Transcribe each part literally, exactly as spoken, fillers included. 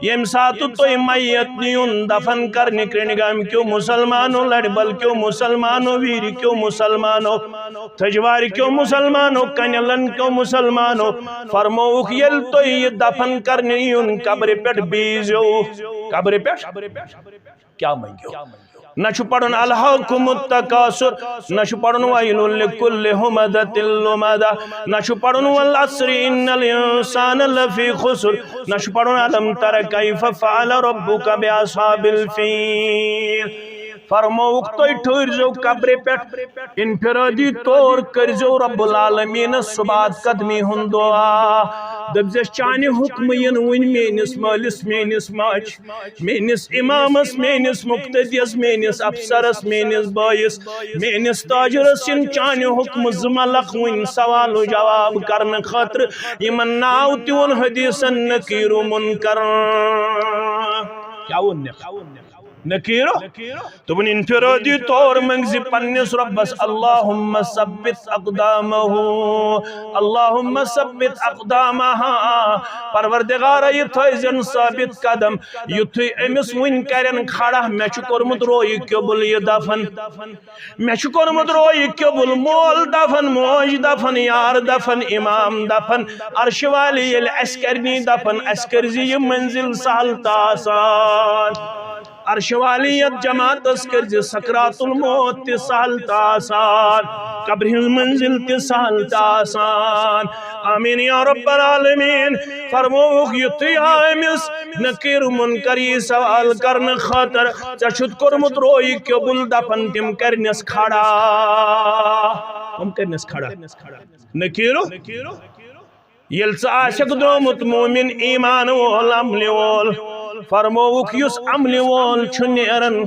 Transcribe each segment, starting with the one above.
ییٚمہِ ساتہٕ تُہۍ میت نِیُن دفن کرنہِ کرنگامہِ کیو مسلمانو، لڑِ بل کیو مسلمانو، ویٖرِ کیو مسلمانو، تھجوارِ کیو مسلمانو، کنیلن کیو مسلمانو، فرمووُکھ، ییٚلہِ تُہۍ یہِ دفن کرنہِ یُن قبرِ پٮ۪ٹھ بیٖزیو، قبرِ پٮ۪ٹھ کیٛاہ منٛگیو؟ نہ چھُ پرُن الہاکم التکاثر، نہ چھُ پرُن ویل لکل ہمزۃ لمزہ، نہ چھُ پرُن والعصر ان الانسان لفی خسر، نہ چھُ پرُن الم تر کیف فعل ربک باصحاب الفیل۔ فرمووُکھ، تُہۍ ٹھٔہرزیو قبرِ پٮ۪ٹھ، انفرادی طور کٔرزیو رب العالمینس صبحات قدمی ہُنٛد دعا۔ دٔپزٮ۪س، چانہِ حُکمہٕ یِن وٕنۍ میٲنِس مٲلِس، میٲنِس ماجہِ، میٲنِس امامس، میٲنِس مقتدیس، میٲنِس افسرس، میٲنِس بٲیِس، میٲنِس تاجرس یِن چانہِ حُکمہٕ زٕ ملک وٕنۍ سوال و جواب کرنہٕ خٲطرٕ۔ یِمن ناو تہِ ووٚن حدیثن نکیر و منکر۔ کیٛاہ ووٚن نکیر؟ نکیر۔ دوٚپُن، انفرادی طور منٛگزِ پننِس رۄبس، اللہم ثبت اقدامہ، اللہم ثبت اقدامہ۔ پروردگارا، یہِ تھٲوزٮ۪ن ثٲبت قدم، یُتھُے أمِس وٕنۍ کرن کھڑا، مےٚ چھُ کوٚرمُت رویہِ قبول یہِ دفن۔ مےٚ چھُ کوٚرمُت رویہِ قبول، مول دفن، موج دفن، یار دفن، امام دفن، عرشہِ والی ییٚلہِ اَسہِ کرِ نی دفن، اَسہِ کٔرزِ یہِ منزل سہل تہٕ آسان۔ عرشہِ والی یتھ جماعتس کٔرزِ سکرات الموت تہِ سہل تہٕ آسان، قبرِ ہٕنٛز منزل تہِ سہل تہٕ آسان۔ آمین یا رب العالمین۔ فرمووُکھ، یُتھُے آو أمِس نکیر منکر یہِ سوال کرنہٕ خٲطرٕ، ژےٚ چھُتھ کوٚرمُت رویہِ قبول، دفن تِم کرنس کھڑا۔ کم کرنس کھڑا؟ نکیرو۔ ییٚلہِ ژٕ آسکھ درٛامُت مومن، ایمان وول، عملہِ وول، فرمووُکھ، یُس عملہِ وول چھُ نیران،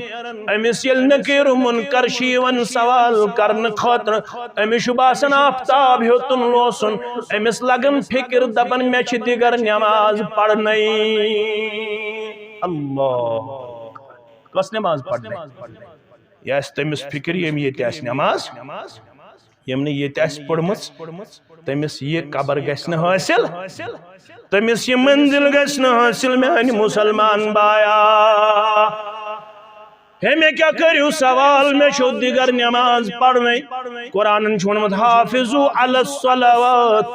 أمِس ییٚلہِ نکیر منکر چھِ یِوان سوال کرنہٕ خٲطرٕ، أمِس چھُ باسان آفتاب ہیوٚتُن لوسُن، أمِس لگان فکر، دپان، مےٚ چھِ دِگر نماز پرنَے۔ اللہ، کۄس نماز پرنَے؟ یہِ آسہِ تٔمِس فکر، ییٚمۍ ییٚتہِ آسہِ نماز، ییٚمۍ نہٕ ییٚتہِ آسہِ پٔرمٕژ، تٔمِس یہِ قبر گژھِ نہٕ حٲصِل، تٔمِس یہِ منزل گژھِ نہٕ حٲصِل، میانہِ مسلمان بایا۔ ہے، مےٚ کیٛاہ کٔرِو سوال؟ مےٚ چھو دِگر نماز پرنَے۔ قرآنن چھُ ووٚنمُت، حافظوا علی الصلوات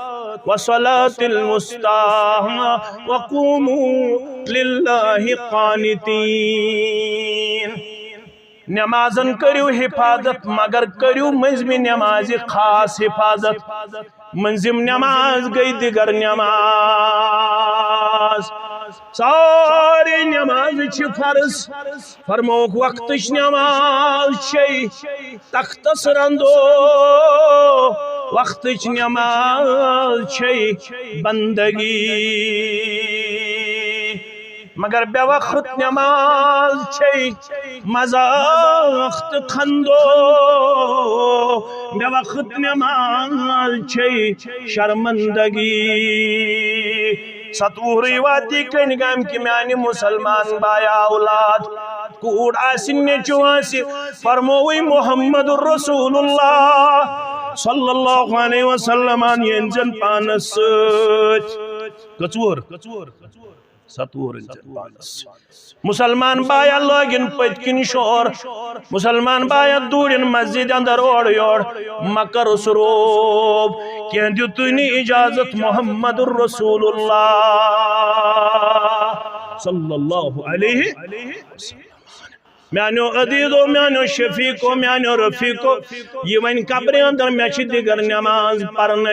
وصلاة الوسطی وقوموا للہ قانتین۔ نمازن کٔرِو حفاظت، مگر کٔرِو مٔنٛزمہِ نمازِ خاص حفاظت۔ مٔنٛزِم نماز گٔے دِگر نماز۔ سارے نمازٕ چھِ فرض۔ فرمووُکھ، وقتٕچ نماز چھے تختس رندو، وقتٕچ نماز چھے بندگی۔ مگر بے وقت نماز چھے مذاق تہٕ خندو، بے وقت نماز چھے شرمندگی۔ ستوُہرٕے واتی کٔنۍ گام کہِ میانہِ مسلمان بایا اولاد، کوٗر آسہِ، نیٚچو آسہِ، فرمووٕے محمد رسول اللہ صلی اللہ علیہ وسلم یِن زن پانس سۭتۍ۔ کٔژ وُہر؟ ستوُہر أنۍ زن پانس۔ مسلمان بایا لٲگِن پٔتۍ کِنۍ شور۔ مسلمان بایا دوٗرِن مسجد اندر اورٕ یور۔ مہ کر سُہ روب۔ کینٛہہ دِتُے نہٕ اجازت محمد رسول اللہ صلی اللہ علیہ وسلم۔ میانیو عزیزو، میانیو شفیقو، میانیو رفیقو، یہِ وۄنۍ قبرِ اندر مےٚ چھِ دِگر نماز پرنَے۔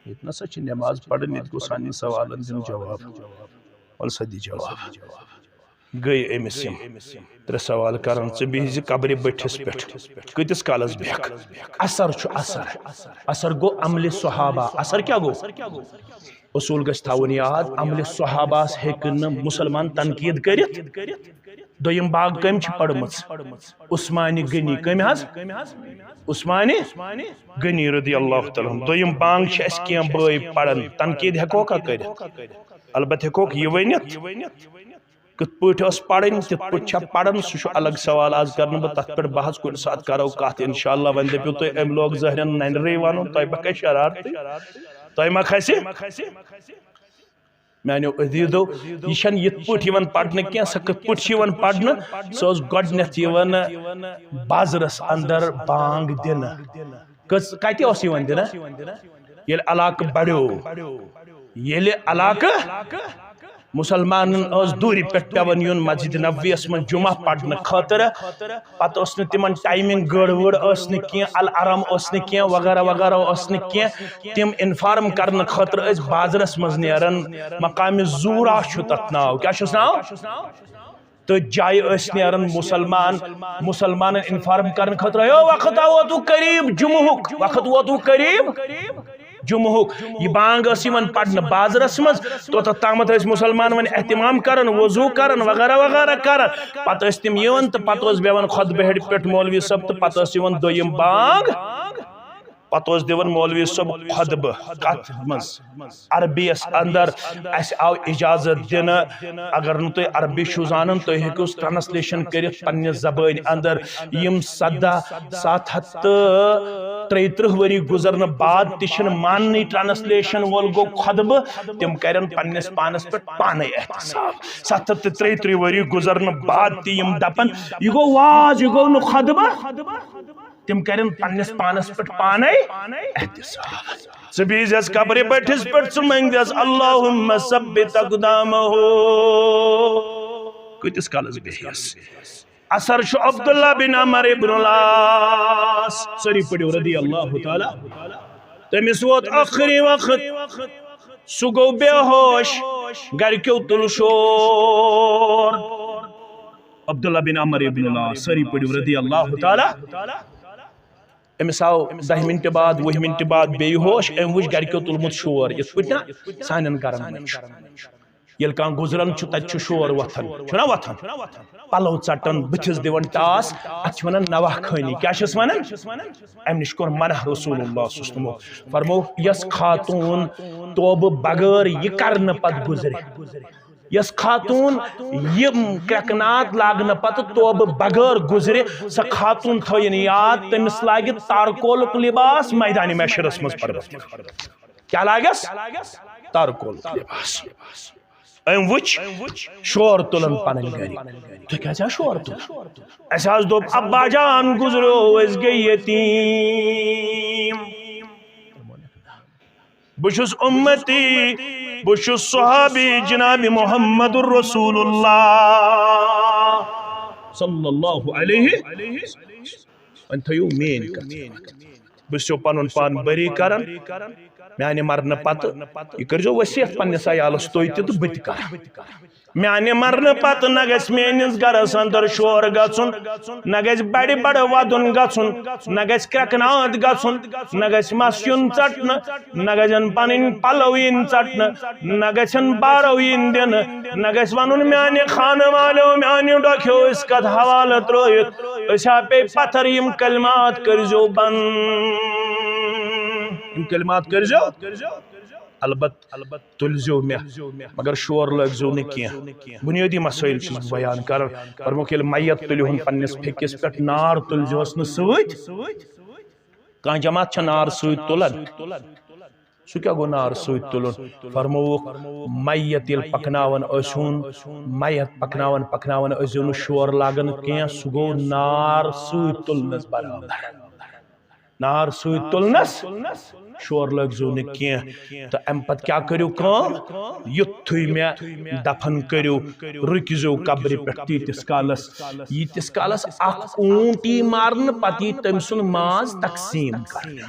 ییٚتہِ نسا چھِ نماز پرٕنۍ، ییٚتہِ گوٚو سانٮ۪ن سوالن دیُن جواب۔ وَلہٕ سا دِ جواب۔ گٔے أمِس یِم ترٛےٚ سوال کران، ژٕ بِہزِ قبرِ بٔٹھِس پٮ۪ٹھ، کۭتِس کالس بیٚہکھ؟ اثر چھُ اثر۔ اثر گوٚو عملِ صحابہ۔ اثر کیٛاہ گوٚو؟ اصوٗل گژھِ تھاوُن یاد، عملِ صحابہس ہیٚکہِ نہٕ مُسلمان تنقید کٔرِتھ۔ دوٚیِم بانگ کٔمۍ چھِ پٔرمٕژ؟ عثمانِ غنی۔ کٔمۍ حظ؟ عثمانِ غنی رضی اللہ تعالیٰ عنہ۔ دوٚیِم بانگ چھِ اَسہِ کینٛہہ بٲے پران، تنقید ہیٚکوکھا کٔرِتھ؟ البتہ ہیٚکوکھ یہِ ؤنِتھ، کِتھ پٲٹھۍ ٲس پرٕنۍ، کِتھ پٲٹھۍ چھےٚ پران، سُہ چھُ الگ سوال، آز کرٕ نہٕ بہٕ تتھ پٮ۪ٹھ بحث، کُنہِ ساتہٕ کرو کتھ انشاءاللہ۔ وۄنۍ دٔپِو تُہۍ، أمۍ لوگ ظٲہرن ننرے ونُن، تۄہہِ ما کھسہِ شرارتٕے؟ تۄہہِ ما کھسہِ؟ میانیو عزیزو، یہِ چھَنہٕ یِتھ پٲٹھۍ یِوان پرنہٕ کینٛہہ۔ سۄ کِتھ پٲٹھۍ چھِ یِوان پرنہٕ؟ سۄ ٲس گۄڈٕنٮ۪تھ یِوان بازرس اندر بانگ دِنہٕ۔ کٔژ، کتہِ اوس یِوان دِنہٕ؟ ییٚلہِ علاقہٕ بڑیو، ییٚلہِ علاقہٕ، مسلمانن ٲس دوٗرِ پٮ۪ٹھ پٮ۪وان یُن مسجد نبویس منٛز جمعہ پرنہٕ خٲطرٕ۔ پتہٕ ٲس نہٕ تِمن ٹائمنگ، گٔڑ وٲڑ ٲس نہٕ کینٛہہ، الارم اوس نہٕ کینٛہہ، وغیرہ وغیرہ اوس نہٕ کینٛہہ۔ تِم انفارم کرنہٕ خٲطرٕ ٲسۍ بازرس منٛز نیران، مقامِ زورا چھُ تتھ ناو۔ کیٛاہ چھُس ناو؟ تہٕ جایہِ ٲسۍ نیران مسلمان، مسلمانن انفارم کرنہٕ خٲطرٕ، "ہے، وقت آو ووتو قریب جمعہُک، وقت ووتو قریب جمعہُک۔" یہِ بانگ ٲس یِوان پرنہٕ بازرس منٛز، توٚتتھ تامتھ ٲسۍ مسلمان وۄنۍ اہتمام کران، وضو کران، وغیرہ وغیرہ کران۔ پتہٕ ٲسۍ تِم یِوان تہٕ پتہٕ اوس بیٚہوان خطبہٕ ہیٚرِ پٮ۪ٹھ مولوی صٲب، تہٕ پتہٕ ٲس یِوان دوٚیِم بانگ۔ پتہٕ اوس دِوان مولوی صٲب خطبہٕ۔ کتھ منٛز؟ عربی یس اندر۔ اسہِ آو اجازت دِنہٕ، اگر نہٕ تُہۍ عربی چھِو زانان، تُہۍ ہیٚکِو ٹرانسلیشن کٔرِتھ پننہِ زبٲنۍ اندر۔ یِم سدہ، ستھ ہتھ تہٕ ترٛیہِ ترٕٛہ ؤری گُزرنہٕ بعد تہِ چھِنہٕ ماننٕے، ٹرانسلیشن وول گوٚو خطبہٕ، تِم کرن پننِس پانس پٮ۪ٹھ پانے احتساب۔ ستھ ہتھ تہٕ ترٛیہِ ترٕٛہ ؤری گُزرنہٕ بعد تہِ یِم دپن، "یہِ گوٚو واز، یہِ گوٚو نہٕ خطبہٕ"، تِم کرن پننِس پانس پٮ۪ٹھ پانے احتساب۔ ژٕ بیہزٮ۪س قبرِ بٔٹھِس پٮ۪ٹھ، ژٕ منگزٮ۪س، "اللہم ثبت اقدامہ"۔ کۭتِس کالس بیہس؟ اثر چھُ عبداللہ بن عمر ابن العاص، سٲری پٔرِو، رضی اللہ تعالیٰ۔ تٔمِس ووت ٲخری وقت، سُہ گوٚو بے ہوش، گرِکیو تُل شور۔ عبداللہ بن عمر ابن العاص، سٲری پٔرِو، رضی اللہ تعالیٰ۔ أمِس آو دَہہِ مِنٹہِ بعد، وُہہِ مِنٹہِ بعد بیٚیہِ ہوش، أمۍ وُچھ گرِکیو تُلمُت شور، یِتھ پٲٹھۍ نہ سانٮ۪ن گرن منٛز چھُ۔ ییٚلہِ کانٛہہ گُزران چھُ، تَتہِ چھُ شور وۄتھان، چھُنہ وۄتھان؟ پَلو ژَٹان، بٕتھِس دِوان ٹاس، اَتھ چھِ وَنان نواہ خٲنی۔ کیٛاہ چھِس وَنان؟ اَمہِ نِش کوٚر منع رسول اللہ صلی اللہ علیہ وسلمو۔ فرموو، یۄس خاتوٗن توبہٕ بغٲر یہِ کرنہٕ پتہٕ گُزرِ، یۄس خاتوٗن یہِ کرٛٮ۪کہٕ ناد لاگنہٕ پتہٕ توبہٕ بغٲر گُزرِ، سۄ خاتوٗن تھٲیِن یاد، تٔمِس لاگہِ تارکولُک لباس میدانِ محشرس منٛز پروردگار۔ کیٛاہ لاگٮ۪س؟ تارکولُک لباس۔ أمۍ وٕچھ شور تُلان پنٕنۍ گرِکۍ۔ تُہۍ کیٛازِ چھا شور تُلان؟ اَسہِ حظ دوٚپ، "ابا جان گُزریو، أسۍ گٔے یتیٖم۔" بہٕ چھُس اُمتی، بہٕ چھُس صحابی جناب محمد رسول اللہ صلی اللہ علیہ۔ وۄنۍ تھٲیِو میٲنۍ کتھ۔ بہٕ چھُسو پنُن پان بری کران۔ میانہِ مرنہٕ پتہٕ یہِ کٔرۍزیو وصیت پننِس عیالس تُہۍ تہِ تہٕ بہٕ تہِ کرٕ۔ میانہِ مرنہٕ پتہٕ نہ گژھِ میٲنِس گرس اندر شور گژھُن، نہ گژھِ بڑِ بڑٕ ودُن گژھُن، نہ گژھِ کرٛٮ۪کہٕ ناد گژھُن، نہ گژھِ مس یُن ژٹنہٕ، نہ گژھن پنٕنۍ پلو یِنۍ ژٹنہٕ، نہ گژھن بارو یِنۍ دِنہٕ، نہ گژھِ ونُن، "میانہِ خانہٕ والیو، میانہِ ڈۄکھیو، أسۍ کتھ حوالہٕ ترٲوِتھ؟ أسۍ ہا پیٚیہِ پتھر، یِم کلمات کٔرۍزیو بند، یِم کلمات کٔرۍزیو البتہٕ تُلزیو مےٚ، مگر شور لٲگزیو نہٕ کینٛہہ۔" بُنیٲدی مسٲیِل چھُس بہٕ بیان کران۔ فرمووُکھ، ییٚلہِ میت تُلِہُن پننِس پھیٚکِس پٮ۪ٹھ، نار تُلزِہوس نہٕ سۭتۍ۔ کانٛہہ جماعت چھےٚ نار سۭتۍ تُلان؟ سُہ کیٛاہ گوٚو نار سۭتۍ تُلُن؟ فرمووُکھ، میت ییٚلہِ پکناوان ٲسۍہُن، میت پکناوان پکناوان ٲسۍزیو نہٕ شور لاگان کینٛہہ، سُہ گوٚو نار سۭتۍ تُلنس برابر۔ نار سۭتۍ تُلنس شور لٲگزیو نہٕ کینٛہہ۔ تہٕ امہِ پتہٕ کیٛاہ کٔرِو کٲم؟ یُتھُے مےٚ دفن کٔرِو، رُکزیو قبرِ پٮ۪ٹھ تیٖتِس کالس، ییٖتِس کالس اکھ اوٗنٹ یی مارنہٕ، پتہٕ یی تٔمۍ سُنٛد ماز تقسیٖم کرنہٕ۔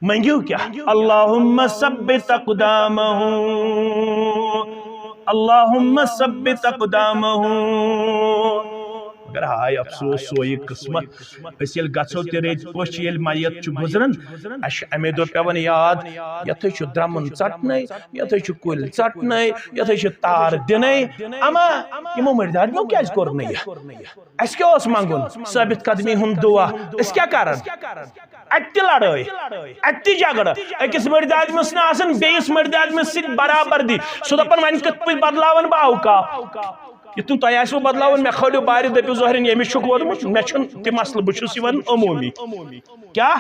منٛگِو کیٛاہ؟ اللہم ثبت اقدامہ، اللہم ثبت اقدامہ۔ مگر ہاے افسوس، سوے قسمت۔ أسۍ ییٚلہِ گژھو تہِ رٔتۍ پٲٹھۍ، ییٚلہِ میت چھُ گُزران، اَسہِ چھُ اَمے دۄہ پٮ۪وان یاد، یَتھ ہے چھُ درٛمُن ژَٹنَے، یَتھ ہے چھُ کُلۍ ژَٹنَے، یَتھ ہے چھُ تار دِنَے۔ اما یِمو مٔردادمیو کیٛازِ کوٚر نہٕ یہِ؟ اَسہِ کیٛاہ اوس منٛگُن؟ ثٲبت قدمی ہُنٛد دُعا۔ أسۍ کیٛاہ کَران؟ اَتہِ تہِ لڑٲے، اَتہِ تہِ جھگڑٕ۔ أکِس مٔردِ آدمِس نہٕ آسان بیٚیِس مٔردِ آدمِس سۭتۍ برابردی۔ سُہ دَپان، "وۄنۍ کِتھ پٲٹھۍ بدلاوَن بہٕ اوقاف؟" یُتھ نہٕ تۄہہِ آسِوٕ بدلاوُن، مےٚ کھٲلِو بارِ، دٔپِو، "ظٲہرِن، ییٚمِس چھُکھ ووٚنمُت، مےٚ چھُنہٕ تہِ مسلہٕ، بہٕ چھُس یہِ وَنان عموٗمی۔" کیٛاہ؟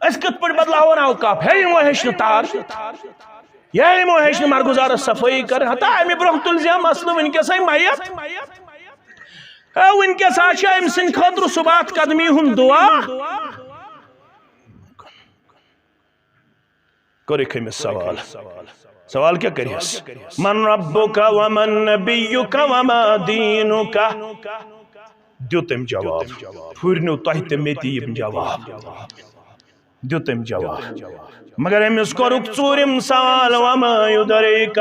أسۍ کِتھ پٲٹھۍ بدلاوون اوقاف؟ ہے، یِمو ہیٚچھ نہٕ تار۔ یہِ یِمو ہیٚچھ نہٕ مرگُزارس صفٲیی کرٕنۍ، ہتا امہِ برونٛہہ تُلۍ زِ مسلہٕ وٕنکیٚسٕے میت۔ ہے، وٕنکیٚس ہا چھِ أمۍ سٕنٛدِ خٲطرٕ صُبحَت قدمی ہُنٛد دُعا۔ کوٚرُکھ أمِس سوال۔ سوال کیٛاہ کٔرِہَس؟ من ربک ومن نبیک وما دینک؟ دیُت أمۍ جواب۔ پھُرنیو تۄہہِ تہٕ مےٚ تہِ یِم جواب۔ دیُت أمۍ جواب۔ مگر أمِس کوٚرُکھ ژوٗرِم سوال، وما یدریک؟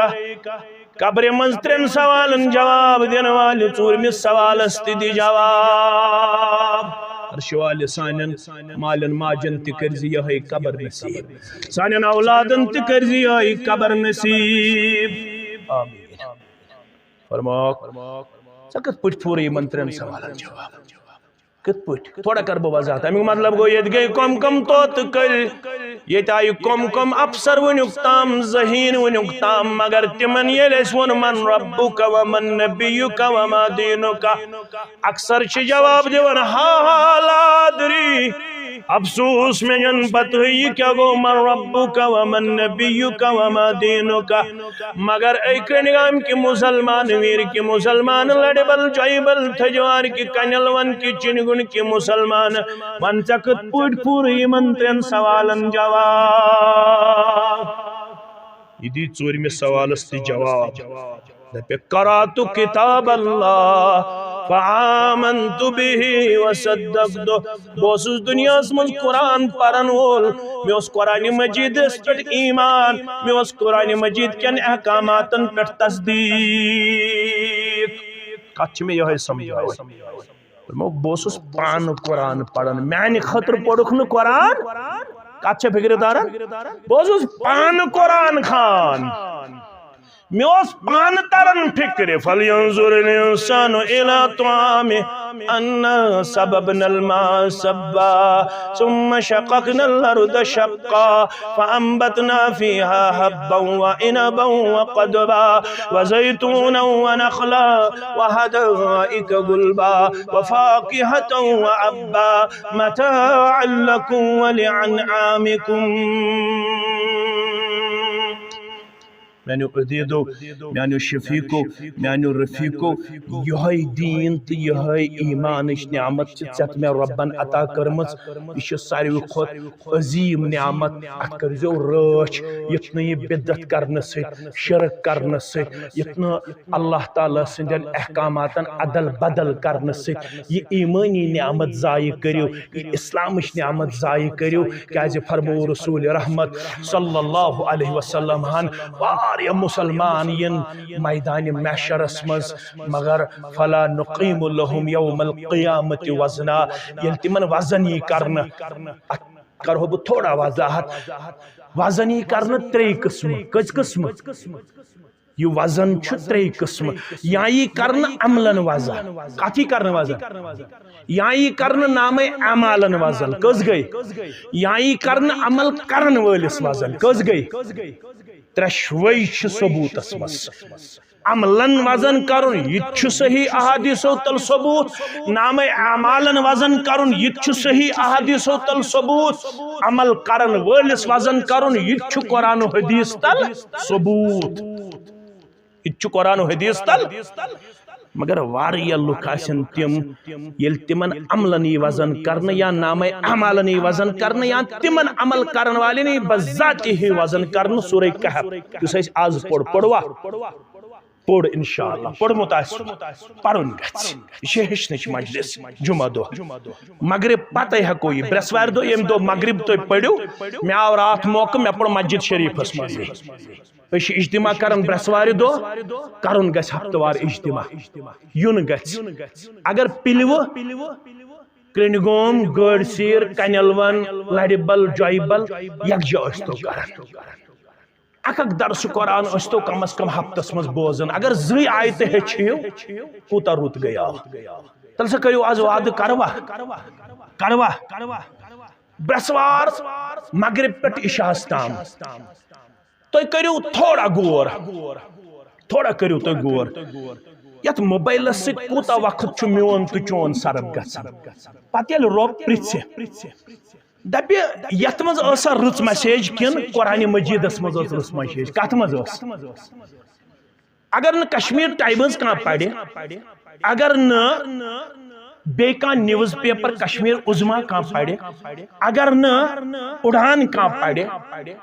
قبرِ منٛز ترٛٮ۪ن سوالن جواب دِنہٕ والہِ ژوٗرمِس سوالس تہِ دِ جواب۔ عرشہِ والہِ سانٮ۪ن مالٮ۪ن ماجن تہِ کٔرزِ یِہوٚے قبر نصیب، سانٮ۪ن اولادن تہِ کٔرزِ یِہوٚے قبر نصیب۔ آمین۔ فرماوکھ، ژےٚ کِتھ پٲٹھۍ پھوٗرٕ یِمن ترٛٮ۪ن سوالن جواب؟ کِتھ پٲٹھۍ؟ تھوڑا کرٕ بہٕ وضاحت۔ اَمیُک مطلب گوٚو، ییٚتہِ گٔے کم کم طوطہٕ کٔلۍ، ییٚتہِ آیہِ کم کم افسر وٕنیُک تام، ذہین وٕنیُک تام، مگر تِمن ییٚلہِ اَسہِ ووٚن، من ربک ومن نبیک وما دینک، اکثر چھِ جواب دِوان، ہا ہا لا ادری۔ افسوس، مےٚ چھَنہٕ پتہٕے یہِ کیٛاہ گوٚو، من ربک ومن نبیک وما دینک۔ مگر اے کرنگام کہِ مسلمان، ویر کہِ مسلمان، لڑِ بل جۄیہِ بل، تھجوار کہِ کنل ون کہِ چنگُن کہِ مسلمان، ون ژےٚ کِتھ پٲٹھۍ پوٗرٕ یِمن ترٛٮ۪ن سوالن جواب؟ یہِ دی ژوٗرمِس سوالس تہِ جواب۔ دپہِ، قرأت کتاب اللہ فآمنت به وصدقت۔ بہٕ اوسُس دُنیاہَس منٛز قرآن پرن وول، مےٚ اوس قرآن مجیدس پٮ۪ٹھ ایمان، مےٚ اوس قرآن مجید کٮ۪ن احکاماتن پٮ۪ٹھ تصدیق۔ کتھ چھِ مےٚ یِہوٚے سمجھاوٕنۍ۔ دوٚپمو، بہٕ اوسُس پانہٕ قرآن پران، میانہِ خٲطرٕ پوٚرُکھ نہٕ قرآن۔ کتھ چھےٚ فکرِ تران؟ بہٕ اوسُس پانہٕ قرآن خوان۔ مےٚ اوس پانہٕ تران فکرِ، فلینظر الانسان الی طعامہ، انا صببنا الماء صبا، ثم شققنا الارض شقا، فانبتنا فیها حبا وعنبا وقضبا وزیتونا ونخلا وحدائق غلبا وفاکہة وابا، متاعا لکم ولانعامکم۔ میانیو عزیزو، میانیو شفیقو، میانیو رفیقو، یہے دین تہٕ یہے ایمانٕچ نعمت چھِ ژےٚ تہٕ مےٚ رۄبن عطا کٔرمٕژ۔ یہِ چھِ ساروی کھۄتہٕ عظیٖم نعمت۔ اتھ کٔرزیو رٲچھ، یُتھ نہٕ یہِ بدعت کرنہٕ سۭتۍ، شرک کرنہٕ سۭتۍ، یُتھ نہٕ اللہ تعالیٰ سٕنٛدٮ۪ن احکاماتن ادل بدل کرنہٕ سۭتۍ یہِ ایمٲنی نعمت ضایع کٔرِو، یہِ اسلامٕچ نعمت ضایع کٔرِو۔ کیازِ فرموو رسول رحمت صلی اللہ علیہ وسلم ہن، واریاہ مسلمان یِن میدانِ محشرس منٛز، مگر فلا نقیم لهم یوم القیامت وزنا، ییٚلہِ تِمن وزن یی کرنہٕ، اتھ کرہو بہٕ تھوڑا وضاحت۔ وزن یی کرنہٕ ترٛیٚیہِ قٕسمہٕ۔ کٔژ قٕسمہٕ؟ یہِ وزن چھُ ترٛیٚیہِ قٕسمہٕ۔ یا یی کرنہٕ عملن وزن۔ کتھ یی کرنہٕ وزن؟ یا یی کرنہٕ نامے اعمالن وزن۔ کٔژ گٔے؟ یا یی کرنہٕ عمل کرن وٲلِس وزن۔ کٔژ گٔے؟ ترٛٮ۪شوَے چھِ ثبوتس منٛز۔ عملن وزن کرُن، یہِ تہِ چھُ صحیح احادیثو تل ثبوت۔ نامے اعمالن وزن کرُن، یہِ تہِ چھُ صحیح احادیثو تل ثبوت۔ عمل کرن وٲلِس وزن کرُن، یہِ تہِ چھُ قرآن و حدیث تل ثبوت۔ یہِ تہِ چھُ قرآن و حدیث تل۔ مگر واریاہ لُکھ آسن تِم، ییٚلہِ تِمن عملن یی وزن کرنہٕ یا نامے اعمالن یی وزن کرنہٕ یا تِمن عمل کرن والٮ۪ن یی بذاتِ ہی وزن کرنہٕ، سورہ کہف یُس اَسہِ آز پوٚر، پوٚروا؟ پوٚر انشاءاللہ، پوٚرمُت آسہِ، پرُن گژھِ۔ یہِ چھِ ہیٚچھنٕچ مجلس جمعہ دۄہ۔ مغرب پتے ہٮ۪کو یہِ، برٛٮ۪سوارِ دۄہ، ییٚمہِ دۄہ مغرب تُہۍ پٔرِو، مےٚ آو راتھ موقعہٕ، مےٚ پوٚر مسجد شریفس منٛزٕے۔ أسۍ چھِ اجتماع کران برٛٮ۪سوارِ دۄہ، کرُن گژھِ ہفتہٕ وار اجتماع، یُن گژھِ۔ اگر پِلوٕ، کرٛنٛڈۍ گوم، گٲڑۍ سیٖر، کنٮ۪ل ون، لرِ بل، جۄیہِ بل، یکجا ٲسۍ تو کران۔ اکھ اکھ درس قرآن ٲسۍ تو کم از کم ہفتس منٛز بوزان۔ اگر زٕے آیتہٕ ہیٚچھِو، کوٗتاہ رُت گٔیاو۔ تیٚلہِ سا کٔرِو آز وعدٕ، کروا؟ کروا؟ برٛٮ۪سوار مغرب پٮ۪ٹھ عشاہس تام۔ تُہۍ کٔرِو تھوڑا غور، تھوڑا کٔرِو تُہۍ غور۔ یتھ موبایلس سۭتۍ کوٗتاہ وقت چھُ میون تہٕ چون صرف گژھان؟ پتہٕ ییٚلہِ رۄب پرژھِ، دپہِ، یتھ منٛز ٲسا رٕژ مسیج کِنہٕ قرآن مجیدس منٛز ٲس رٕژ مسیج؟ کتھ منٛز ٲس؟ اگر نہٕ کشمیر ٹائمز کانٛہہ پرِ، اگر نہٕ بیٚیہِ کانٛہہ نیوز پیپر کشمیر عظمیٰ کانٛہہ پرِ، اگر نہٕ اڑان کانٛہہ پرِ،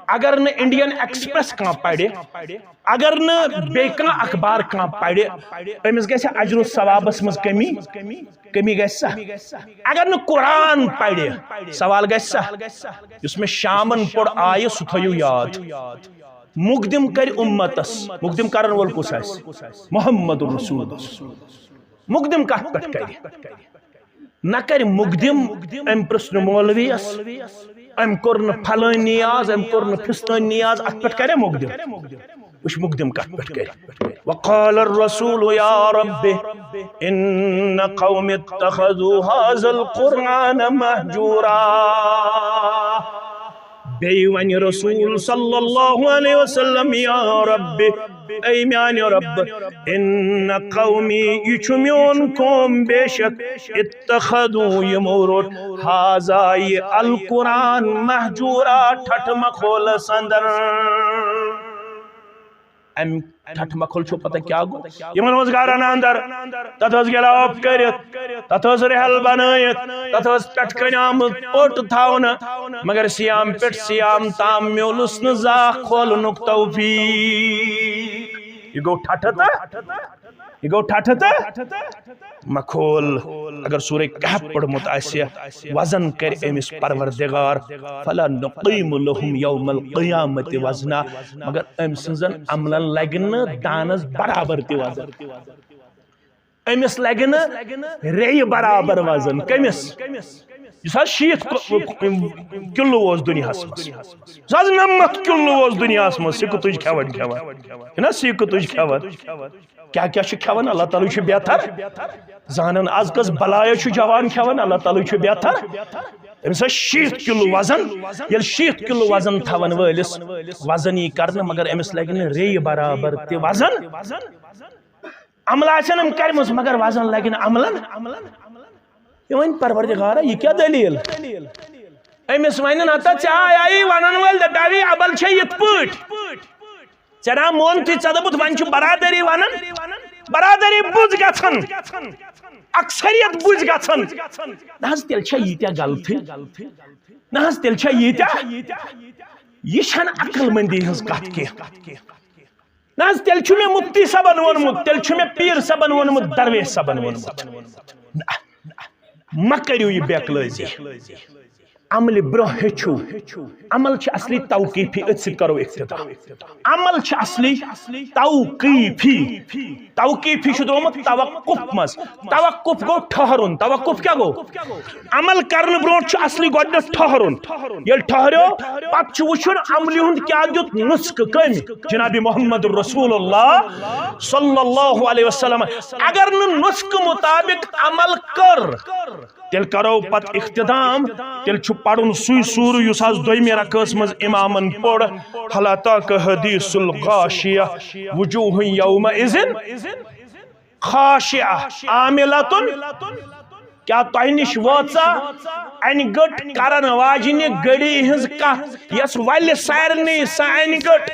اگر نہٕ انڈین ایکسپریس کانٛہہ پرِ، اگر نہٕ بیٚیہِ کانٛہہ اخبار کانٛہہ پرِ، أمِس گژھِ اجر و ثوابس منٛز کمی؟ کمی گژھِ سا؟ اگر نہٕ قرآن پرِ، سوال گژھِ سا؟ یُس مےٚ شامن پوٚر آیہِ، سُہ تھٲیِو یاد۔ مقدم کرِ امتس، مقدم کرن وول کُس آسہِ؟ محمد رسول۔ مقدم کتھ پٮ۪ٹھ کرِ؟ نہ کرِ مقدم، أمۍ پرٛژھ نہٕ مولویس، أمۍ کوٚر نہٕ پھلٲنۍ نیاز، أمۍ کوٚر نہٕ فستٲنۍ نیاز، اتھ پٮ۪ٹھ کرِ مقدم؟ وٕچھ مقدم کتھ پٮ۪ٹھ کرِ۔ وقال الرسول يا رب إن قوم اتخذوا هذا القرآن مهجورا۔ بیٚیہِ ونہِ رسول صلی اللہ علیہ وسلم، یا رب، اے میانہِ رب، ان قومی، یہِ چھُ میون قوم، بے شک، اتخذوا، یِمو روٚٹ، ہذا، یہِ القرآن، مہجورا، ٹھٹھ مخولس اندر۔ امہِ ٹھٹھ مکھل چھو پتہ کیا گو؟ یمن اوس گارن اندر، تتھ اوس گلاف کٔرِتھ، تتھ اوس رحل بنٲیِتھ، تتھ اوس پٮ۪ٹھ کنہِ آمٕژ پوٚٹ تھاونہٕ، مگر سیام پٮ۪ٹھ سیام تام میولُس نہٕ زانٛہہ کھولنُک توفیق۔ یہِ گوٚو ٹھٹھٕ تہٕ، یہِ گوٚو ٹھٹھٕ تہٕ مکھول۔ اگر سورہ کہف پوٚرمُت آسہِ، وزن کرِ أمِس پروردگار، فلا نقیم لهم یوم القیامت وزنا، مگر أمۍ سٕنٛزن عملن لگہِ نہٕ دانس برابر تہِ وزن۔ أمِس لگہِ نہٕ ریٚیہِ برابر وزن۔ کٔمِس؟ یُس حظ شیٖتھ کُ-، کِلوٗ اوس دُنیاہس منٛز، یُس حظ نَمَتھ کِلوٗ اوس دُنیاہس منٛز، سِکہٕ تُج کھٮ۪وان کھٮ۪وان، چھُنہ سِکہٕ تُج کھٮ۪وان؟ کیٛاہ کیٛاہ چھُ کھٮ۪وان؟ اللہ تعالیٰ چھُ بہتر زانان۔ از کس بلایا چھُ جوان کھٮ۪وان، اللہ تعالیٰ چھُ بہتر۔ أمِس آسہِ شیٖتھ کِلوٗ وزن، ییٚلہِ شیٖتھ کِلوٗ وزن تھاون وٲلِس وزن یی کرنہٕ، مگر أمِس لگہِ نہٕ ریٚیہِ برابر تہِ وزن۔ عملہٕ آسن أمۍ کرِمٕژ، مگر وزن لگہِ نہٕ عملن۔ یہِ وۄنۍ پروردگارا، یہِ کیٛاہ دٔلیٖل؟ أمِس ونہِ نہ تہٕ ژےٚ آیی ونن وٲلۍ، دپیاوی ابل چھےٚ یِتھ پٲٹھۍ۔ ژےٚ نا مون تُہۍ، ژےٚ دوٚپُتھ وۄنۍ چھُ برادری ونان، برادری بُز گژھان، اکثریت بُز گژھان۔ نہ حظ، تیٚلہِ چھےٚ ییٖتیٛاہ غلطی، نہ حظ، تیٚلہِ چھےٚ ییٖتیٛاہ، یہِ چھنہٕ عقل مندی ہٕنٛز کتھ کینٛہہ۔ نہ حظ، تیٚلہِ چھُ مےٚ مفتی صٲبن ووٚنمُت، تیٚلہِ چھُ مےٚ پیٖر صٲبن ووٚنمُت، درویش صٲبن ووٚنمُت۔ نہ، مہ کٔرِو یہِ بے عقلٲزی۔ عملہِ برونٛہہ ہیٚچھِو۔ عمل چھِ اصلی توقیفی، أتھۍ سۭتۍ کرو اختتام۔ عمل چھِ اصلی توقیفی۔ توقیفی چھُ درٛامُت توقف منٛز۔ توقف گوٚو ٹھہرُن۔ توقف کیٛاہ گوٚو؟ عمل کرنہٕ برونٛٹھ چھُ اصلی گۄڈٕنیتھ ٹھہرُن۔ ییٚلہِ ٹھہریو، پتہٕ چھُ وٕچھُن عملہِ ہُنٛد کیٛاہ دیُت نُسخہٕ کٔمۍ؟ جناب محمد رسول اللہ صلی اللہ علیہ وسلم۔ اگر نہٕ نُسخہٕ مطابق عمل کٔر، تیٚلہِ کرو پتہٕ اختتام۔ تیٚلہِ چھُ پرُن سُے سورہ یُس آز دوٚیمہِ رکٲژ منٛز امامن پوٚر، "هل اتاک حدیث الغاشیہ، وجوہ یومئذ خاشعہ، عاملۃ"۔ کیا تۄہہِ نِش وٲژا انہِ گٔٹ کرن واجنہِ گٔڑی ہٕنٛز کتھ، یۄس ولہِ سارنٕے سۄ انہِ گٔٹ،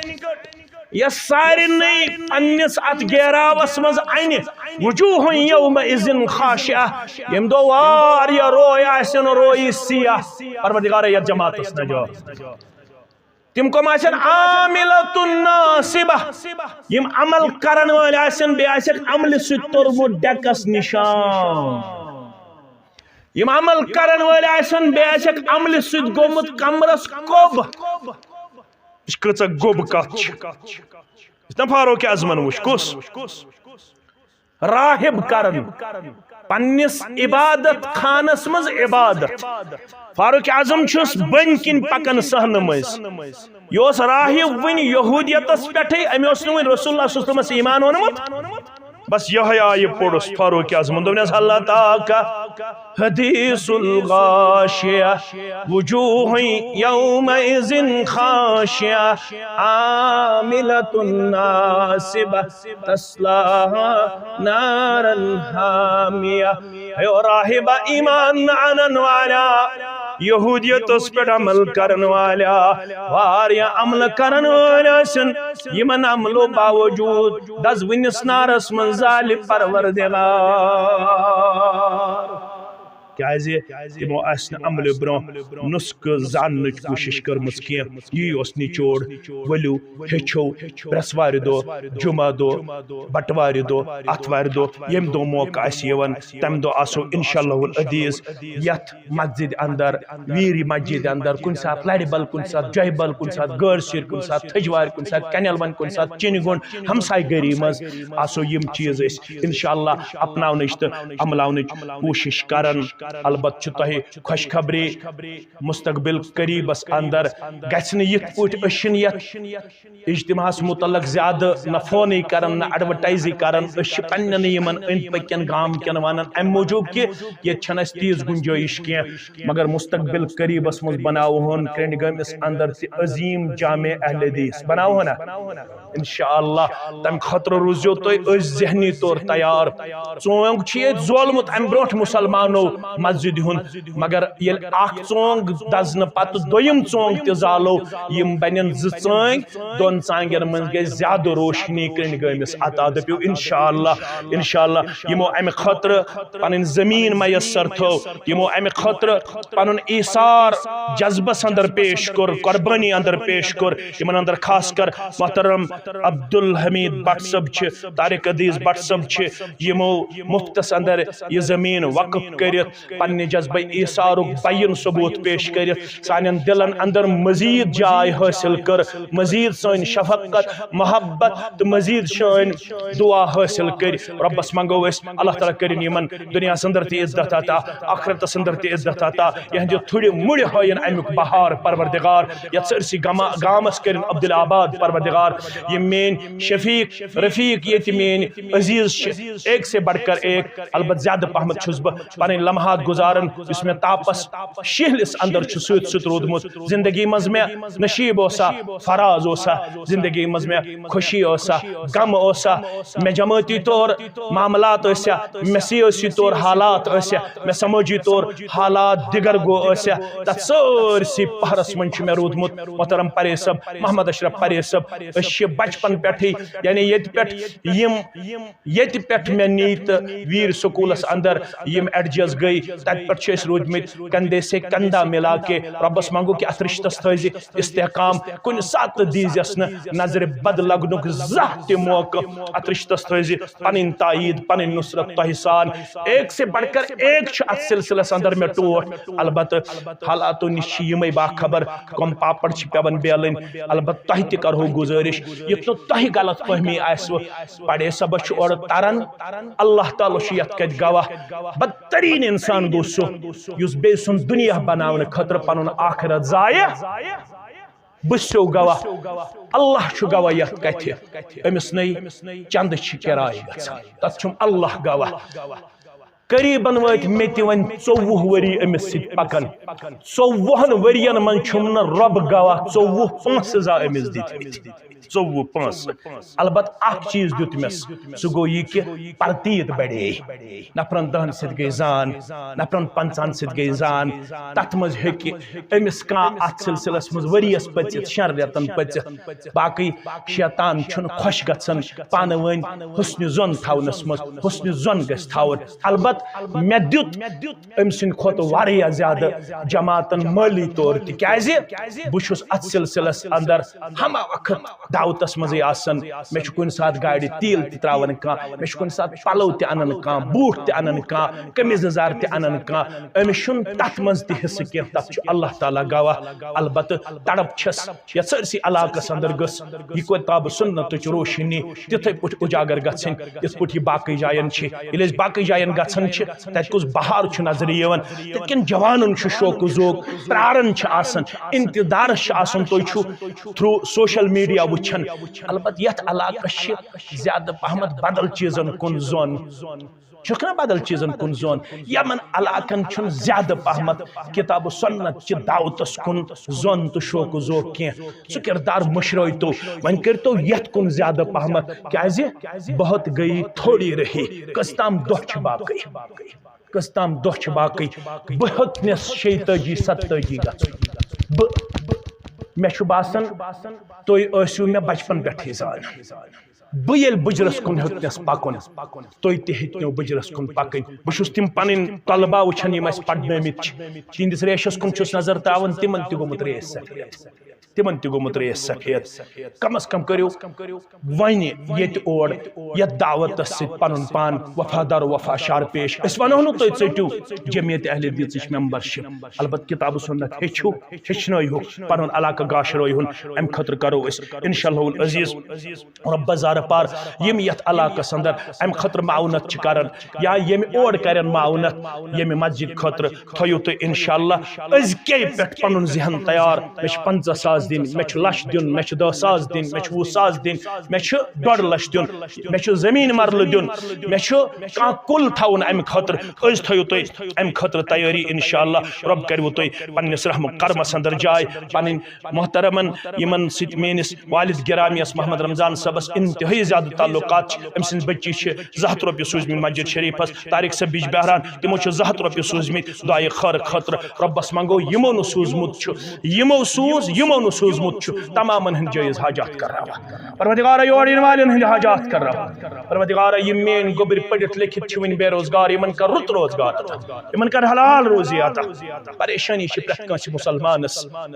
یۄس سارنٕے پننِس اتھ گیراوس منٛز انہِ؟ وجوہ یومئذ خاشعہ، ییٚمہِ دۄہ واریاہ روے آسن رویہِ سیاہ۔ پروردگارا، یتھ جماعتس نجات۔ تِم کم آسن؟ عاملۃ ناصبہ، یِم عمل کرن وٲلۍ آسن، بیٚیہِ آسٮ۪کھ عملہِ سۭتۍ توٚرمُت ڈیکس نشان۔ یِم عمل کرن وٲلۍ آسن، بیٚیہِ آسٮ۪کھ عملہِ سۭتۍ گوٚمُت کمرس کوٚب۔ یہِ چھِ کۭژاہ گوٚب کتھ چھِ۔ یِتھ کٔنۍ فاروق اعظمن وٕچھ، کُس؟ راہب کرن پننِس عبادت خانس منٛز عبادت۔ فاروق اعظم چھُس بٔنۍ کِنۍ پکان صحنہٕ مٔنٛزۍ۔ یہِ اوس راہب وٕنہِ یہودیتس پٮ۪ٹھٕے، أمۍ اوس نہٕ وٕنہِ رسول اللہ صلی اللہ علیہ وسلمس ایمان اوٚنمُت۔ بس یہے آیہِ پوٚرُس فاروق اعظمن، دوٚپنس، "هل اتاک حدیث الغاشیہ، وجوہ یومئذ خاشعہ، عاملۃ ناصبہ، تصلی نارا حامیہ۔" ہے او راہبہ، ایمان نہ انن والا، یہودیتس پٮ۪ٹھ عمل کرن والیا، واریاہ عمل کرن وٲلۍ ٲسِن، یِمن عملو باوجود دزوٕنِس نارس منٛز زالہِ پروردگار۔ کیازِ؟ تِمو آسہِ نہٕ عملہِ برونٛہہ نسخہٕ زاننٕچ کوٗشش کٔرمٕژ کینٛہہ۔ یی اوس نچوڑ۔ ؤلِو ہیٚچھو، برٛٮ۪سوارِ دۄہ، جمعہ دۄہ، بٹوارِ دۄہ، آتھوارِ دۄہ، ییٚمہِ دۄہ موقعہٕ آسہِ یِوان، تَمہِ دۄہ آسو انشاء اللہ العزیز یتھ مسجد اندر، ویری مسجد اندر، کُنہِ ساتہٕ لرِ بل، کُنہِ ساتہٕ جۄہہِ بل، کُنہِ ساتہٕ گٲرسیٖر، کُنہِ ساتہٕ تھٔجوارِ، کُنہِ ساتہٕ کنیل ون، کُنہِ ساتہٕ چِنہِ گُنڈ، ہمسایہِ گٔری منٛز آسو یِم چیٖز أسۍ انشاء اللہ اپناونٕچ تہٕ عملاونٕچ کوٗشش کران۔ البتہٕ چھُ تۄہہِ خۄشخبری، مستقبل قریبس اندر گژھِ نہٕ یِتھ پٲٹھۍ أسۍ چھِنہٕ یتھ اجتماعس متعلق زیادٕ نہ فونٕے کران، نہ ایڈورٹائزٕے کران۔ أسۍ چھِ پننٮ۪ن یِمن أنٛدۍ پٔکۍ کٮ۪ن گام کٮ۪ن ونان، امہِ موٗجوٗب کہِ ییٚتہِ چھنہٕ اسہِ تیٖژ گُنجٲیِش کینٛہہ۔ مگر مستقبل قریبس منٛز بناوہون کرنڈ گٲمِس اندر تہِ عظیم جامع اہل حدیث، بناوہون نا؟ انشاءاللہ۔ تمہِ خٲطرٕ روٗزیو تُہۍ أزۍ ذہنی طور تیار۔ ژونگ چھُ ییٚتہِ زولمُت امہِ برونٛٹھ مسلمانو مسجدِ ہُنٛد، مگر ییٚلہِ اکھ ژونگ دزنہٕ پتہٕ دوٚیِم ژونگ تہِ زالو، یِم بنن زٕ ژٲنٛگۍ، دۄن ژانٛگٮ۪ن منٛز گژھِ زیادٕ روشنی کرنڈ گٲمِس عطا۔ دٔپِو انشاءاللہ، انشاءاللہ۔ یِمو امہِ خٲطرٕ پنٕنۍ زٔمیٖن میسر تھٲو، یِمو امہِ خٲطرٕ پنُن ایثار جذبس اندر پیش کوٚر، قربٲنی اندر پیش کوٚر۔ یِمن اندر خاص کر محترم عبدالحمید بٹ صٲب چھِ، طارق عزیز بٹ صٲب چھِ، یِمو مفتس اندر یہِ زٔمیٖن وقف کٔرِتھ پننہِ جذبہ ایثارُک بیان ثبوت پیش کٔرِتھ سانٮ۪ن دلن اندر مزید جاے حٲصِل کٔر، مزید سٲنۍ شفقت، محبت تہٕ مزید سٲنۍ دعا حٲصِل کٔرۍ۔ رۄبس منٛگو أسۍ، اللہ تعالیٰ کٔرِن یِمن دُنیاہس اندر تہِ عزت عطا، آخرتس اندر تہِ عزت عطا، یِہنٛدِ تھُرِ مُرِ ہٲیِن امیُک بہار پروردگار، یتھ سٲرسٕے گما-، گامس کٔرِن عبدالآباد پروردگار۔ یِم میٲنۍ شفیق رفیق ییٚتہِ میٲنۍ عزیز چھِ، ایک سے بڑھ کر ایک۔ البتہٕ زیادٕ پہمتھ چھُس بہٕ پنٕنۍ لمحات گُزاران، یُس مےٚ تاپس شیہلِس اندر چھُ سۭتۍ سۭتۍ روٗدمُت۔ زندگی منٛز مےٚ نصیب اوسا، فراز اوسا، زندگی منٛز مےٚ خوشی اوسا، غم اوسا، مےٚ جمٲعتی طور معاملات ٲسیا، مےٚ سیٲسی طور حالات ٲسیا، مےٚ سمٲجی طور حالات دِگر گوٚو ٲسیا، تتھ سٲرسٕے پہرس منٛز چھُ مےٚ روٗدمُت محترم پرے صٲب، محمد اشرف پرے صٲب۔ أسۍ چھِ بچپن پٮ۪ٹھٕے، یعنی ییٚتہِ پٮ۪ٹھ یِم ییٚتہِ پٮ۪ٹھ مےٚ نی تہٕ ویٖر سکوٗلس اندر یِم ایڈجسٹ گٔے، تتہِ پٮ۪ٹھ چھِ أسۍ روٗدمٕتۍ کندھے سے کندھا ملا کے۔ رۄبس منٛگو کہِ اتھ رشتس تھٲیزِ استحکام، کُنہِ ساتہٕ دیٖزٮ۪س نہٕ نظرِ بد لگنُک زانٛہہ تہِ موقعہٕ۔ اتھ رشتس تھٲیزِ پنٕنۍ تایید، پنٕنۍ نصرت تۄہہِ سان۔ ایک سے بڑھ کر ایک چھُ اتھ سلسلس اندر مےٚ ٹوٹھ۔ البتہٕ حالاتو نِش چھِ یِمے باخبر، کۄم پاپڑ چھِ پٮ۪وان بیلٕنۍ۔ البتہٕ تۄہہِ تہِ کرہو گُزٲرِش، یُتھ نہٕ تۄہہِ غلط فہمی آسِوٕ۔ پڑے صٲبس چھُ اورٕ تران، اللہ تعالیٰ چھُ یتھ کتھِ گواہ۔ بدترین انسان گوٚو سُہ، یُس بیٚیہِ سُنٛد دُنیا بناونہٕ خٲطرٕ پنُن آخرت ضایع۔ بہٕ چھُسو گواہ، اللہ چھُ گواہ یتھ کتھِ۔ أمِس نے چندٕ چھِ کِراے گژھان، تتھ چھُم اللہ گواہ۔ قریباً وٲتۍ مےٚ تہِ وۄنۍ ژوٚوُہ ؤری أمِس سۭتۍ پکان۔ ژوٚوُہن ؤرین منٛز چھُم نہٕ رۄب گواہ ژوٚوُہ پونٛسہٕ زانٛہہ أمِس دِتمٕتۍ۔ ژوٚوُہ پونٛسہٕ۔ البتہٕ اکھ چیٖز دیُت مےٚ، سُہ گوٚو یہِ کہِ پرتیٖت بڑے۔ نفرن دہن سۭتۍ گٔے زان، نفرن پنٛژاہن سۭتۍ گٔے زان۔ تتھ منٛز ہیٚکہِ أمِس کانٛہہ اتھ سلسلس منٛز ؤریس پٔژِتھ، شٮ۪ن رٮ۪تن پٔژِتھ۔ باقٕے شیطان چھُنہٕ خۄش گژھان پانہٕ ؤنۍ حسنِ ظن تھاونس منٛز۔ حسنِ ظن گژھِ تھاوُن۔ البتہٕ مےٚ دیُت أمۍ سٕنٛدِ کھۄتہٕ واریاہ زیادٕ جماعتن مٲلی طور تہِ۔ کیازِ؟ بہٕ چھُس اتھ سلسلس اندر ہمہ وقت دعوتس منٛزٕے آسان۔ مےٚ چھُ کُنہِ ساتہٕ گاڑِ تیٖل تہِ تراوان کانٛہہ، مےٚ چھُ کُنہِ ساتہٕ پلو تہِ انان کانٛہہ، بوٗٹھ تہِ انان کانٛہہ، قمیٖض یزار تہِ انان کانٛہہ۔ أمِس چھُنہٕ تتھ منٛز تہِ حصہٕ کینٛہہ، تتھ چھُ اللہ تعالیٰ گواہ۔ البتہٕ تڑپ چھس یتھ سٲرسٕے علاقس اندر گٔژھ یہِ کتاب سنتٕچ روشنی تِتھے پٲٹھۍ اجاگر گژھٕنۍ، یِتھ پٲٹھۍ یہِ باقٕے جاین چھِ۔ ییٚلہِ أسۍ باقٕے جاین گژھان چھِ، تتہِ کُس بہار چھُ نظرِ یِوان، تتہِ کٮ۪ن جوانن چھُ شوق و ذوق، پرارن چھِ آسان، انتظارس چھِ آسان، تُہۍ چھِو through social media وٕچھان۔ البتہٕ یتھ علاقس چھِ زیادٕ پہمتھ بدل چیٖزن کُن زون۔ چھُکھ نہ بدل چیٖزن کُن زون؟ یمن علاقن چھُنہٕ زیادٕ پہمتھ کتاب و سنت چہِ دعوتس کُن زون تہٕ شوق و ذوق کینٛہہ۔ سُہ کردار مٔشرٲوتو۔ وۄنۍ کٔرتو یتھ کُن زیادٕ پہمتھ، کیازِ بہت گئی تھوڑی رہی، کٔژ تام دۄہ چھِ باقٕے۔ کٔژ تام دۄہ چھِ باقٕے۔ بہٕ ہیوٚتنَس شیٚیہِ تٲجی ستٲجی گژھُن۔ بہٕ، مےٚ چھُ باسان، تُہۍ ٲسِو مےٚ بچپن پٮ۪ٹھٕے زانان۔ بہٕ ییٚلہِ بُجرس کُن ہیوٚتنَس پکُن، تُہۍ تہِ ہیٚتنو بُجرس کُن پکٕنۍ۔ بہٕ چھُس تِم پنٕنۍ طلبہ وٕچھان، یِم اَسہِ پرنٲومٕتۍ چھِ، تِہنٛدِس ریشس کُن چھُس نظر تراوان، تِمن تہِ گوٚمُت ریش سفید۔ تِمن تہِ گوٚمُت ریش سفید۔ کم از کم کٔرِو وۄنۍ ییٚتہِ اور یتھ دعوتس سۭتۍ پنُن پان وفادار و وفا شار پیش۔ أسۍ ونو نہٕ تُہۍ ژٔٹِو جمعیت اہل حدیثٕچ membership، البتہٕ کتاب و سنت ہیٚچھِو، ہیٚچھنٲیہُکھ، پنُن علاقہٕ گاشرٲیہُن۔ امہِ خٲطرٕ کرو أسۍ انشاء اللہ العزیز رۄبس زارٕ پار، یِم یتھ علاقس اندر امہِ خٲطرٕ معاونت چھِ کران یا ییٚمہِ اور کرن معاونت، ییٚمہِ مسجد خٲطرٕ، تھٲیِو تُہۍ انشاءاللہ أزکے پٮ۪ٹھ پنُن ذہن تیار۔ مےٚ چھِ پنٛژاہ ساس دِنۍ، مےٚ چھُ لچھ دیُن، مےٚ چھُ دَہ ساس دِنۍ، مےٚ چھُ وُہ ساس دِنۍ، مےٚ چھُ ڈۄڈ لچھ دیُن، مےٚ چھُ زٔمیٖن مرلہٕ دیُن، مےٚ چھُ کانٛہہ کُل تھاوُن امہِ خٲطرٕ۔ أزۍ تھٲیِو تُہۍ امہِ خٲطرٕ تیٲری، انشاءاللہ رۄب کروٕ تُہۍ پننِس رحم و کرمس اندر جاے۔ پنٕنۍ محترمن، یِمن سۭتۍ میٲنِس والد گرامیس محمد رمضان صٲبس انتہٲئی زیادٕ تعلقات چھِ، أمۍ سٕنٛز بچی چھِ زٕ ہتھ رۄپیہِ سوٗزمٕتۍ مسجد شریفس، طارق صٲب بجبہران، تِمو چھِ زٕ ہتھ رۄپیہِ سوٗزمٕتۍ دعایہِ خٲر خٲطرٕ۔ رۄبس منٛگو، یِمو نہٕ سوٗزمُت چھُ، یِمو سوٗز، یِمو نہٕ سوٗزمُت چھُ، تمامن ہٕنٛدۍ جٲیز حاجات کرناوان۔ پروردگارا، یور یِنہٕ والٮ۪ن ہٕنٛدۍ حاجات کرناوان۔ پروردگارا، یِم میٲنۍ گوٚبرۍ پٔرِتھ لیکھِتھ چھِ وٕنہِ بے روزگار، یِمن کر رُت روزگار عطا، یِمن کر حلال روزی عطا۔ پریشٲنی چھِ پرٛٮ۪تھ کٲنٛسہِ مُسلمانس،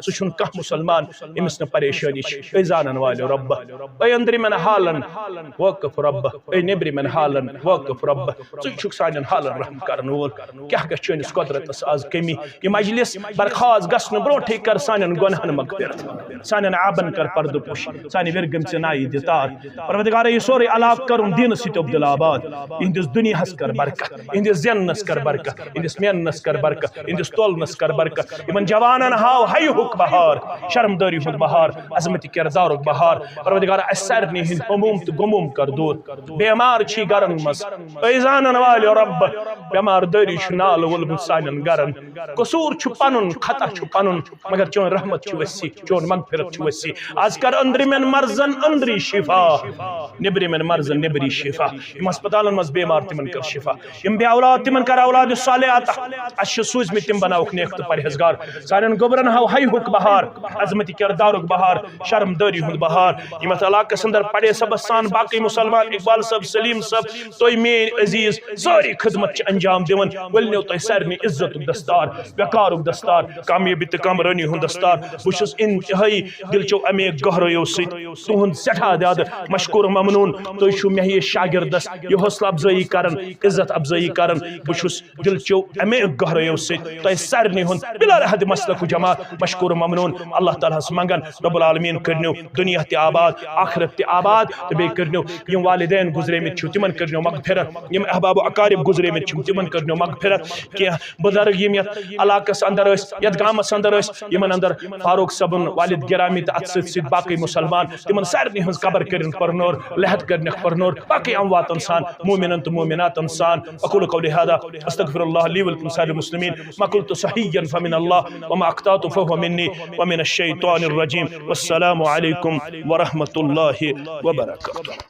سُہ چھُنہٕ کانٛہہ مُسلمان ییٚمِس نہٕ پریشٲنی چھِ۔ أے زانن والٮ۪و رۄب، أے أنٛدرِمٮ۪ن حالن وٲقف رۄب، أے نیٚبرِمٮ۪ن حالن وٲقف رۄب، ژٕے چھُکھ سانٮ۪ن حالن رحم کرن وول۔ کیٛاہ گژھِ چٲنِس قۄدرتس از کٔمی؟ یہِ مجلس برخاست گژھنہٕ برونٛٹھٕے کر سانٮ۪ن گۄنہن مغفرت، سانٮ۪ن عیبن کر پردٕ پوشی، سانہِ وِرِ گٔمژِ نایہِ دِ تار۔ پروردگارا، یہِ سورُے علاقہٕ کرُن دیٖنس سۭتۍ عبدالآباد، یِہنٛدِس دُنیاہس کر برکت، یِہنٛدِس زیننس کر برکت، یِہنٛدِس میننس کر برکت، یِہنٛدِس تولنس کر برکت۔ یِمن جوانن ہاو حیہُک بہار، شرمدٲری ہُنٛد بہار، عظمت کردارُک بہار۔ پروردگارا، اسہِ سارنٕے ہٕنٛدۍ ہموم تہٕ غموم کر دوٗر۔ بیمار چھی گرن منٛز، اے زانن والٮ۪و رۄب، بیمار دٲری چھُ نالہٕ وولمُت سانٮ۪ن گرن۔ قصوٗر چھُ پنُن، خطا چھُ پنُن، مگر چٲنۍ رحمت چھِ وسیع، چون مغفرت چھُ وسیع۔ از کر أنٛدرِمٮ۪ن مرضن أنٛدری شفا، نیٚبرِمٮ۪ن مرضن نیٚبری شفا۔ یِم ہسپتالن منٛز بیمار، تِمن کر شفا۔ یِم بے اولاد، تِمن کر اولاد صالح عطا۔ اسہِ چھِ سوٗزمٕتۍ، تِم بناوکھ نیک تہٕ پرہیزگار۔ سانٮ۪ن گوٚبرن ہاو حیہُک بہار، عظمت کردارُک بہار، شرمدٲری ہُنٛد بہار۔ یِم اتھ علاقس اندر پڑے سبس سان باقٕے مسلمان، اقبال صٲب، سلیم صٲب، تُہۍ میٲنۍ عزیز سٲری خدمت چھِ انجام دِوان۔ ؤلنیو تۄہہِ سارنٕے عزتُک دستار، وقارُک دستار، کامیٲبی تہٕ کامرٲنی ہُنٛد دستار۔ بہٕ چھُس انتہٲئی دِلچو امیٖر گہرٲیو سۭتۍ تُہُنٛد سٮ۪ٹھاہ زیادٕ مشکور ممنون۔ تُہۍ چھِو مےٚ یہِ شاگردس یہِ حوصلہٕ افزٲیی کران، عزت افزٲیی کران۔ بہٕ چھُس دِلچو امیٖر گہرٲیو سۭتۍ تۄہہِ سارنٕے ہُنٛد بلا حد مسلک و جماعت مشکور ممنون۔ اللہ تعالیٰ ہس منگان، رب العالمین کٔرنو دُنیا تہِ آباد، آخرت تہِ آباد، تہٕ بیٚیہِ کٔرنو یِم والدین گُزریمٕتۍ چھِو، تِمن کٔرنو مغفرت، یِم احباب و اقارب گُزریمٕتۍ چھِو، تِمن کٔرنو مغفرت۔ کینٛہہ بُزرگ یِم یتھ علاقس اندر ٲسۍ، یتھ گامس اندر ٲسۍ، یِمن اندر فاروق صٲبُن والد گرامی تہٕ اتھ سۭتۍ سۭتۍ باقٕے مسلمان، تِمن سارنٕے ہٕنٛز قبر کٔرِن پرنور، لحد کٔرنکھ پرنور، باقٕے امواتن سان، مومنن تہٕ مومناتن سان۔ اقول قولی هذا، استغفر الله لي ولكم سائر المسلمين، ما قلت صحيحا فمن الله، وما اخطأت فهو مني، ومن الشيطان الرجيم۔ والسلام عليكم ورحمة الله وبركاته۔